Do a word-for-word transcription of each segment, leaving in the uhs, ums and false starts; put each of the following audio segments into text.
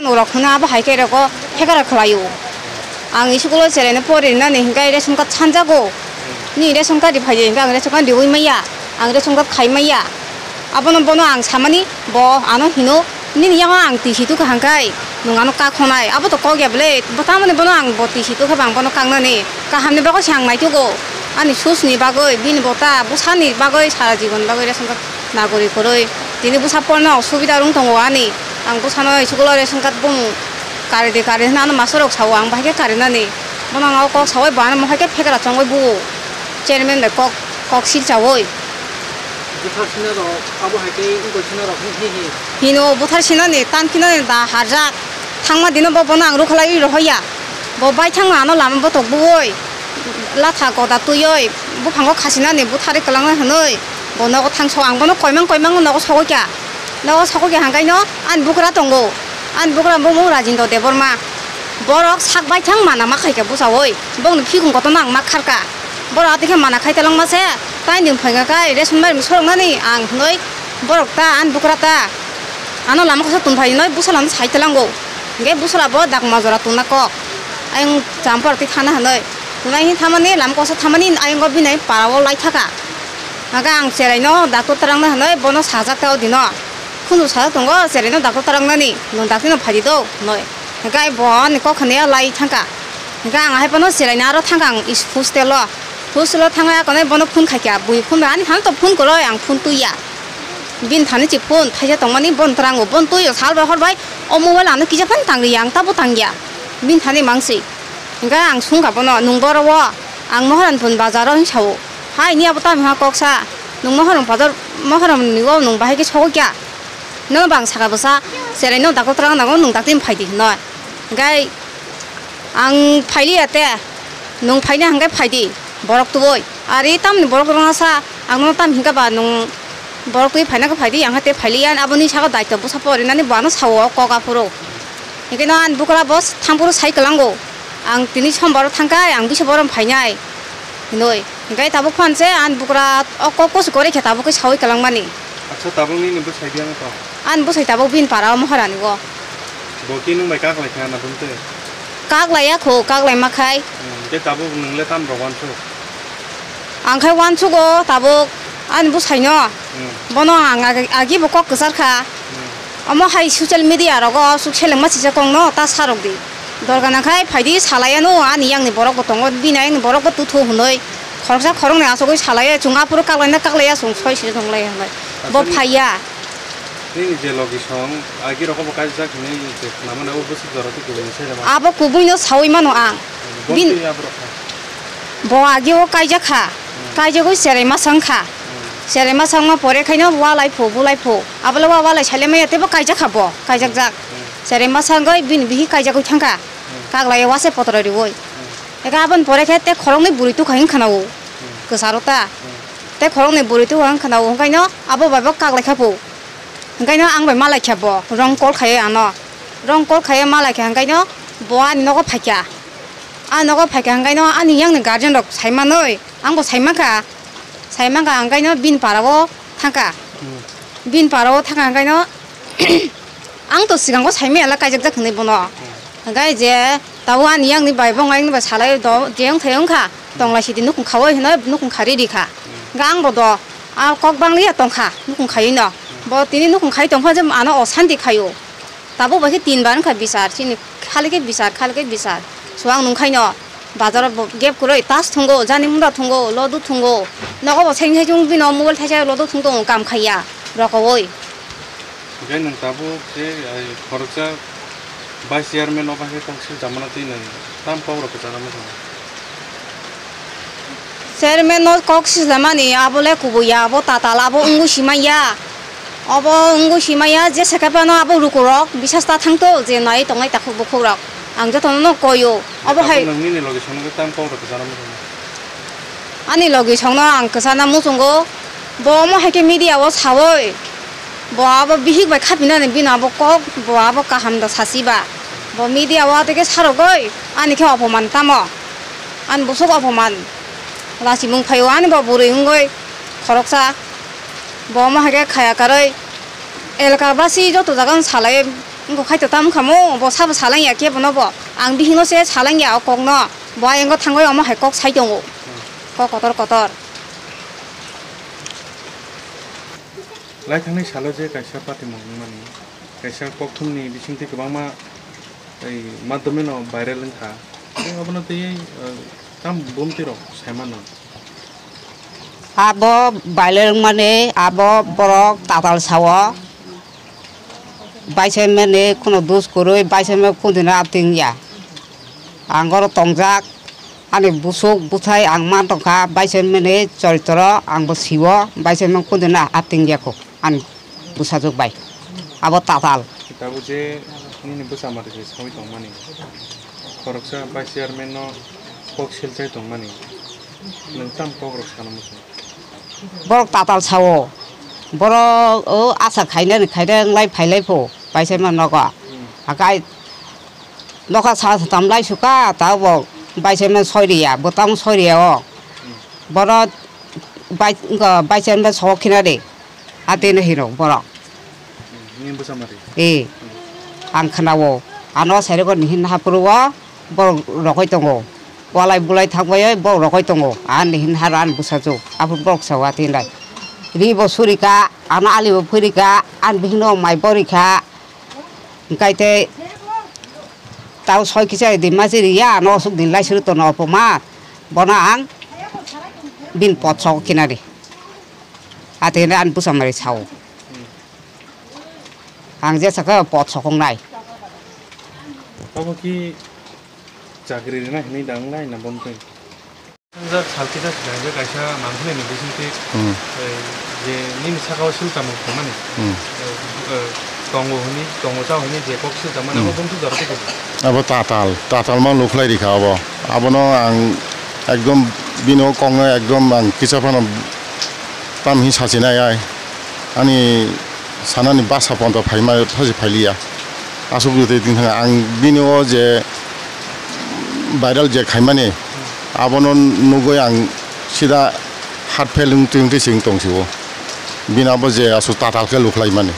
Norok hwnwi abo hai khe rego phekara khlaio. Ang school o cheraino pori rinani hinkhe ration card sanjago. Nini ration card ri phai di hinkhe ang ration card riui maya, ang ration card khai maya. Abono bono ang samani bo ano hino, "Nini yago ang twi si tukha hwnkhai nwng ano kakhonai." Abo to kok ya bwle, bo tamoni bono ang bo twi si tukha ba ang bono kaknani. Kahamni bagwi se ang naitugo. Ani susni bagwi, bini bota bwsani bagwi sara jibon bagwi ration card nagori kwrwi. Tini bwsa porna osubida wng tongo ani. Ang bwsano school o ration card bumung kari di kari hwnwi ano master rok sao ang bahai khe karinani. Bono ang o kok saui bo ano mohai khe phekra chongwi buo. Chairman bai kok, kok silchaui. Buthar sina rok abo hai khe wngkoi sina rok hi hi hi. Hino buthar sinani, tan kinani da harjak. Thangma dino bo bono ang rukhalai rohoya. Bo bai thangma ano lama botok buoi. Latha koda twiwi buphango khasinani butharwi kwlangna hwnwi bo nogo thangso ang bono koimang koimang nogo sogwi kha. Nogo sogwi kha hangkaino ani bukra tongo. Ani bukra bumung Rajindo Debbarma. Borok sak baithang mana ma khaikha bwchaui. Bongni phikung kotorno ang ma kharkha. Borok atwikhe mana khai talangma se. Taini wngphaikha kai ration bai soroknani ang hwnwi borok ta ani bukra ta. Ano lama kosa tongphai hwnwi bwsala no sai talango. Hwnkhe bwsala bo dakma jora tongna kok. Ayang champar twi thana hwnwi. Tongnai hwn thamani lama kosa thamani ayang o bini para o lai thaka. Hwnkhe ang cherai no doctor twrang na hwnwi bono sajak ta o dino. Khunu sajak tongo cherai no doctor twrang nani. Nwng dakti no phai di do hwnwi. Hwnkhe bo ani kok hwnwi o lai thangka. Hwnkhe ang hai phano cherai no aro thangka ang is hostel o. Hostel o thangwi akonwi bono phone khaikha. Bui phone bai ani phano to phone kwrwi ang phone twi ya. Bini thani se phone thaisa tongmani bon twrango, bon twio sal bai hor bai o mobile ano kisa phano tangriya, ang tabo tangya bini thani mangsi. Hwnkhe ang sungkha bono, "Nwng boro o?" "Ang Moharanpur bazar o," hwnwi sao. "Hai ni abo tamo ha kok sa, nwng Moharan bazar, Moharan ni o nwng bahai khe sogwi kha? Nono bo ang saka bwsa, cherai no dakti twrang nango, nwng dakti phai di," hwnwi. Hwnkhe ang phailiya te, "Nwng phaina hwnkhe phai di, borok tubui." Ari tamni borok rwngsa ang no tam hinka ba nwng borok twi phaina khe phai di, ang hai te phailiya, aboni saka daityo bwsa porinani bo ano sao kok aphuru. Hwnkhe no ani bukra bo thangphuru sai kwlango, "Ang tini sombar o thangkha, ang bisa borom phainai," hinwi. Hwnkhe tabuk phan se ani bukra o kok kusu kwrwi khe tabuk khe saui kwlangmani. Acha, tabuk nini bwsai di ano to? Ani bwsai tabuk bini para o Moharani o. Bo khe nwng bai kaklai kha na bumtwi? Kaklaiya kho, kaklai ma khai. Hmm, hwnkhe tabuk nwng le tam rok wansuk? Ang khai wansugo tabuk ani bwsai no. Hmm. Bono ang agi, agi bo kok kwchar kha. Hmm. Omo hai social media rogo aswk selengma sijak kong no ta sa rok di. Dorga nang khai phai di, salai ano ani yang ni borok bo tongo, bini yang ni borok bo tuthu hwnwi. Khoroksa khoroknwi achugwi salai, chwng aphuru kaklai na kaklai ya, chwng soi se tong lai hwnwi. Bo phai ya. Nini je logi song, agi rok bo kaijak hinwi je khna mano, abo bwswk jora tei kubui ni sai rema. Abo kubui no saui mano ang. Bon twi abo rok kha. Bo agi o kaijak kha. Hmm. Kaijagwi cherai masa wng kha. Hmm. Cherai masa wngma pore khaino walai phu, bulai phu. Abo le wa walai saile maya teibo kaijak kha bo, kaijak jak. Hmm. Cherai masa wngwi bini bihi kaijagwi thang kha. Hmm. Kaglai o wase potro riui. Hmm. Eka aboni pore khe tei khoroknwi bwrwi tukha wng khna o. Hmm. Kwcharo ta. Hmm. Tei khoroknwi bwrwi tukha wng khna o, hwnkhe no abo bai bo kaglai kha phu. Hwnkhe no ang bai malai kha bo, wrong call khai ano. Wrong call khai malai kha hwnkhe no bo ani nogo phai kha. Ani nogo phai kha hwnkhe no ani yang ni guardian rok sai manwi, ang bo sai man kha. Sai man kha hwnkhe no bini para o thang kha. Hmm. Bini para o thang kha hwnkhe no ang to swkango sai maya la kaijak jak hwnwi bono. Hmm. Hwnkhe je tabuk ani yang ni bai bo wng, ayang ni bai salai do, je wng thai wng kha, tong lai sidi nukhung kha oi hwnwi nukhung kha riri kha. Hmm. Hwnkhe ang bo do, a kok bang liya tong kha nukhung khaiwi no. Hmm. Bo tini nukhung khai tong kha je ano osanti khaio. Tabuk bai khe tin bar wng kha bichar, chini khali khe bichar, khali khe bichar. Swang nung khai no bazar o bo gap kwrwi tas thungo, jani mura thungo, lodu thungo. Nogo bo seng seng bino mobile thaisa lodu thung tongo, kam khaiya rokoui. Hwnkhe nwng tabuk je, ai, khoroksa vice chairman o bahai kok swijak mano twi nwng tam kok rok kwchana muchungo? Chairman no kok swijak mani abo le kubui ya, abo tatal, abo wngwi si manya. Obo wngwi si manya, jesa khe phano abo rukurok bisas ta thang to je nai tongnai takhuk bukhuk rok. Ang jotono no koi o. Obo hai. Tabuk nwng nini logi songno khe tam kok rok kwchana muchungo? Ani logi songno ang kwchana muchungo, bo omo hai khe media o saui, bo abo bihik bai khapinani bini abo kok, bo abo kaham da sasi ba. Bo media o atwi khe sarogoi, ani khe opoman tamo? Ani busuk opoman. Lachimung phaio ani bo bwrwi wngoi khoroksa. Bo omo hai khe khaya karwi elaka basi joto jaga no salai. Wngkha khai to tamo wngkha mo, bo sabo salang ya kebo no bo. Ang bihik no se salang ya o kok no. Bo ayang o thangwi omo hai kok sai tongo. Kok kotor kotor. Lai thangnai salo je kaisa patimung wngmani, kaisa kokthumni bisingtwi kwbangma tei madhyameno viral wngkha. Tei obono twiwi, eh, tam bumtwi rok sai mano. Abo viral wngmani abo borok tatal sao. Baisa mani kheno dus kwrwi, baisa mani khundino ating ya. Ang oro tongjak, ani busuk bwthai ang man tongkha, baisa mani choritro ang bo sio, baisa mani khundino ating ya kho, ani bwsajwk bai. Abo tatal. Tabuk je nini bwsa mari se sawi tongmani, khoroksa vice chairman no kok silchai tongmani, nwng tam kok rok sana muchung? Borok tatal sao. Borok o asa khainani khaina wng lai phai lai pho, paisa ma nogo. Hmm. Hakai nokha sa sa tam lai suka, ta bo paisa ma soi riya, bo tamo soi riya o. Hmm. Borok bai, wngkha paisa ma sok khina de. Atino hino borok. Hmm, nini bwsa mari? Eh. Hmm. Ang khna o. Ano sai rokni hin haphuru o. Borok rokoi tongo, walai bulai thangbai borok rokoi tongo, ani hin haro ani bwsajwk, aphuru borok sao atinai. Ri bo surika, ano ali bo phurika, ani bihikno mai borikha, hwnkhe tei tao soi kisa di masi riya, ano aswk din lai suru tono opoma, bono ang bini pot sok kinari, atinai ani bwsa mari sao. Ang jesa khe pot sokong nai. Abo ki chakri rina hinwi da wnglai na bomtwi? Jat salkida sida je kaisa mangkhani ni bisingtwi, hmm, eh, je nini saka o sil tamo khumani. Hmm. Eh, eh, tongo hini, tongo chao hini je kok sil tamo, hmm, abo bomtwi jora tei. Abo tatal, tatal ma nukhlai rikha abo. Abono ang ekdom bini o kok no ekdom ang kisa phano tam hi sachi nai ai. Ani sanani basa ponto phaima phaji phailiya. Aswk twi twi thang ang bini o je viral je khaimani abono nugwi ang sida heart fail wng twi wng twi se wng tong sio. Bini abo je aswk tatal khe lukhlai mani.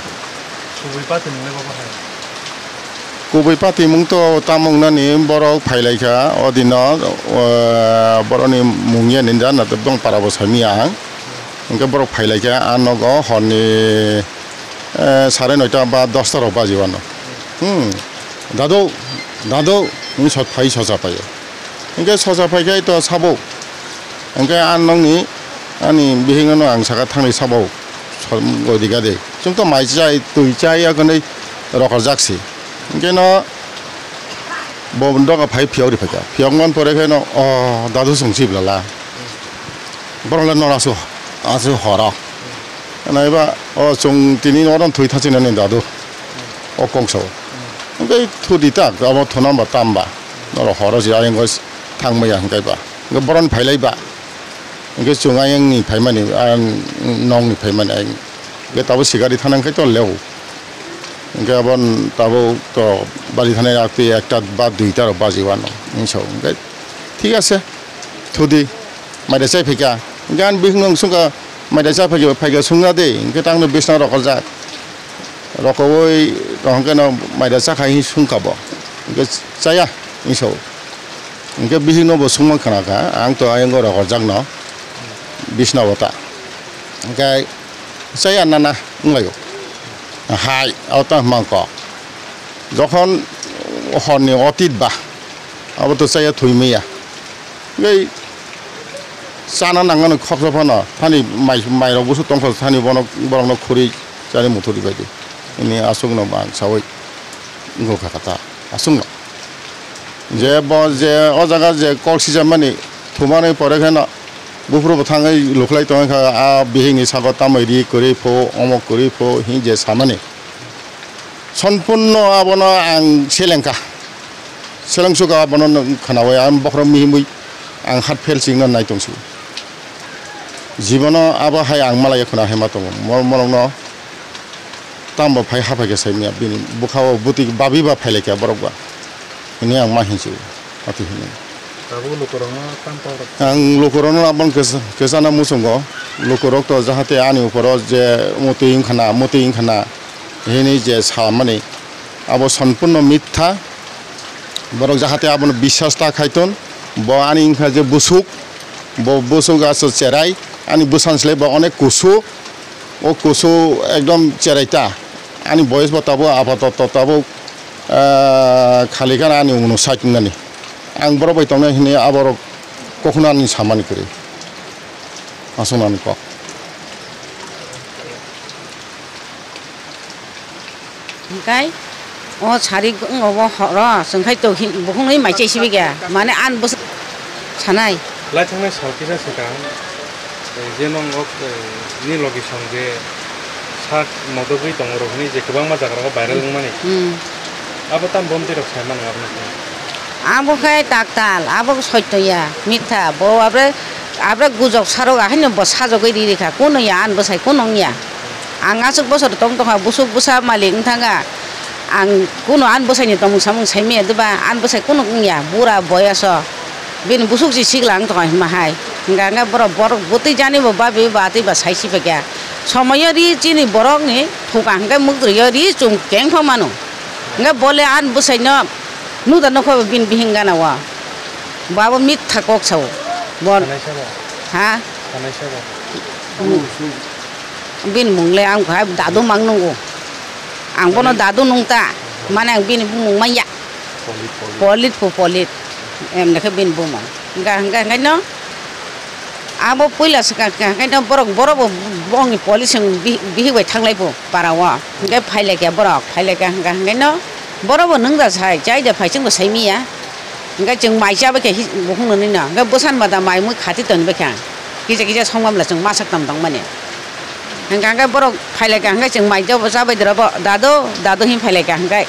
Kubui patimung le bobo hai. Kubui patimung to tamo wngnani borok phailaikha o dino, o, borokni mung ya ninja na tei bongpara bo saimanya ang. Hwnkhe borok phailaikha, ah, nogo horni, eh, sare noita ba dosta rok baji wano. Hmm. Dadu, dadu, hwnwi sot phai socha phaio. Hwnkhe socha phaikhai to sabo. Hwnkhe ah nokni, ani bihikno ang saka thangni sabo. Sor-, godi gade. Chwng to mai chai, twi chai, akhwnwi rokorjak si. Hwnkhe no bo doga phai phiyok ri phaikha. Phiyok man pore khe no, o, dadu chwng si blala. Borok le noro aswk, aswk horo. Naiba, o chwng tini oro thwi thachinani dadu. O kongsa o. Hwnkhe thudi tak, abo thuna ba tam ba. Noro horo si ayang thang maya hwnkhe ba. Hwnkhe boron phailai ba. Hwnkhe chwng ayang ni phaimani, ayang nong ni phaimani ayang. Hwnkhe tabuk sikari thana hwnkhe to leo. Hwnkhe abo tabuk to bari thani aktwi ekta ba duita rok baji wano. Hwnkhe so, hwnkhe thik ase. Thudi. Maida chai phaikha. Hwnkhe ani bihik no swngkha, maida cha phaikha, phaikha swngya de. Hwnkhe tangno bisna rokorjak. Rokoui tongkhe no maida chakha hi swngkha bo. Hwnkhe chaya hinwi sao. Hwnkhe bihikno bo swngma khna kha, ang to ayang o rokorjak no bisna o ta. Hwnkhe chaya nana wnglaio. Hai, abo tang mangkok. Jokhon horni otit ba, abo to chaya thwi maya. Hwnkhe chana nangmani khoroksa phano, thani mai, mai rok busu tongkha, thani bono, borokno khuri chani muthuri bai di. Ini aswkno ang saui wngkha kha ta, aswkno. Je bo je o jaga je kok sijak mani, thumani pore khe no buphuru bo thangwi lukhlai tongwi kha, a bihikni sago tamwi ri kwrwi pho, omo kwrwi pho, hin je samani. Sompunno abono ang selengkha. Seleng suka abono khnawi ang bokhorok mihimwi ang heart fail singno nai tongsi. Jibono abo hai ang malaiya khuna hai ma tongo. Mo-, morokno tambo phai haphai khe saimanya bini bwkhao bwtwi babi ba phailaikha borok ba. Hwnwi ang ma hinsi. Ati hwnwi. Tabuk lukurokno tam kok rok. Ang lukurokno abang kesa-, kesana muchungo. Lukurok to jahate ani uporo je motwi wngkhana, motwi wngkhana hinwi je samani. Abo sompurno mitha. Borok jahate abono biswas ta khaiton. Bo ani wngkha je busuk, bo busuk aso cherai, ani bwsani slai bo onek kusu, o kusu ekdom cherai ta. Ani boyes bo tabuk apatoto tabuk, ah, khali gana ani uno sait wngnani. Ang borok bai tongnai hwnwi aborok kokhuno ani samani kwrwi. Aswk nang kok. Hingkai o sari wng obo horo chwngkhai to bukhuk nwi mai chai sibigya mane an bwswk sanai. Lai thangnai sal kisa swkang, eh, je nong ok, eh, ni logi song je sak modogwi tongo rok hwnwi je kwbangma jaga rogo viral wngmani. Hmm. Abo tam bomtwi rok sai mano abono. Abo khe taktal, abo khe soito ya, mitha. Bo abre, abre gujok sarok ahaino bo sajogwi ri rikha. Kuno ya, ani bwsai kuno wngya. Ang aswk bosor tong tongkha, busuk bwsa malik wng thangkha. Ang kuno ani bwsaini tongmung samung saimaya diba, ani bwsai kuno wngya, bura boyaso. Bini busuk si sikla wng tongkha hima hai. Hingka hingka borok, borok bwtwi jani bo babi ba twi ba sai si phaikha. Somoyo ri chini borokni phuka hingke mukdriyo ri chwng kengphang mano. Hingke bole ani bwsaino Nukda nokho bini bihing gana o. Babo mitha kok sao. Bo Sanai sabo. Ha? Sanai sabo. Bini mung le ang hai dadu mang nungo. Ang bono Sanai. Dadu nungta. Mane ang bini bumung manya. Polit, polit. Polit po polit. Em dekhe bini bumung. Hingka hingka hingka no. Abo puila swkang kha, hwnkhe no borok, borok bo bongni police wng bi-, bihik bai thanglai bo para o. Hwnkhe phailaikha borok, phailaikha hwnkha hwnkhe no borok bo nwngjak sai, chai da phai chwng bo sai miya. Hwnkhe chwng mai chabai kha hi-, bukhuk nwnwi no. Hwnkhe bwsan mada mai mui khati tonwi bai kha. Kisa kisa songmamla chwng masak tam tongmani. Hwnkha hwnkhe borok phailaikha hwnkhe chwng mai jabo chabai doro bo, "Dadu, dadu," hin phailaikha hwnkhe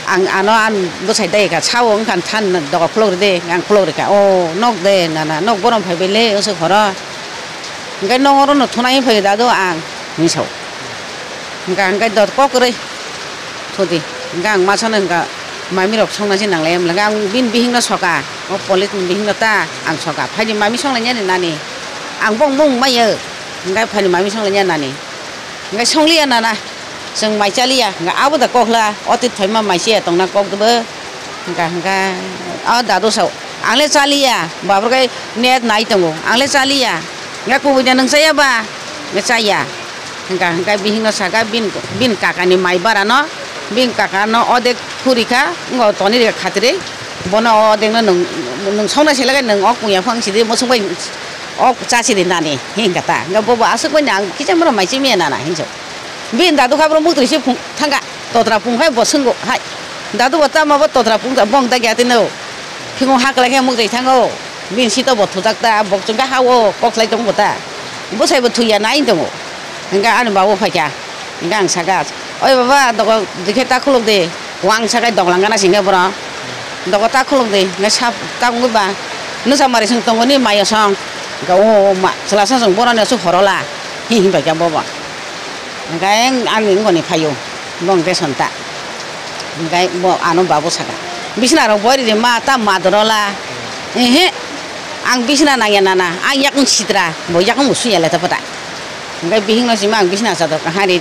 ang ano ang bwsai dai kha, sao wngkha than doga khulok ride, ang khulok rikha, "O nok de nana, nok borom phaibai le," aswk horo. Hwnkhe nok oro no thunai phai dadu ang hinwi sao. Hwnkha hwnkhe dot kok kwrwi thudi. Hwnkhe ang ma sano hwnkha mami rok songna se nanglai, hwnkhe ang bini bihik no soka, o police ni bihik no ta ang soka, phaidi mami songlainani nani, ang bong bong maya. Hwnkhe phaidi mami songlainani nani. Hwnkhe songliya nana, chwng mai chaliya, hwnkhe abo da kokla, otit phaima mai chaya tongna kok dwbo, hwnkha hwnkha, o dadu sao, ang le chaliya, babo khe net nai tongo, ang le chaliya, hwnkhe kubui da nwng chaya ba, hwnkhe chaya, hwnkha hwnkhe bihik no saka, bini, bini kaka ni mai bara no, bini kaka no odek khuri kha, wngkha toni rikha khatri, bono odek no nwng, nwng songna selai khe nwng o kuya phang sidi, muchung bai o chasi di nani, hwnkha ta, hwnkhe bobo aswk bai no ang kisa mano mai chimiya nana hinwi sao. Bini dadu kha borok muktwi se phung thangkha. Totra phung khai bo swngo hai. Dadu bo tamo bo totra phung ta bong da gya tino. Phingong ha kwlai khe muktwi thango. Bini sito bo thujak ta bok chwng khe ha o kok khlai tong bo ta. Bwsai bo thwiya nai tongo. Hwnkhe ani babo phaikha. Hwnkhe ang sakha, "Oi baba, dogo dikhe ta khuluk di." Wang sakai doglang gana singkhe borok. Dogo ta khuluk di. Hwnkhe sap ta wngwi ba. Nwsa mari song tongo ni mayo song. Hwnkhe o ma chwla sa song boroni aswk horola. Hi hi bai kha bobo. Hwnkhe ani wngkoni phaio, bong ration ta. Hwnkhe bo ano babo saka, "Bisna rok boi ridi ma, ta ma dorola." "Ehe, ang bisna nangya nana, ang yakung sitra, bo yakung bo suya le ta pata." Hwnkhe bihik no sima ang bisna chador kahari.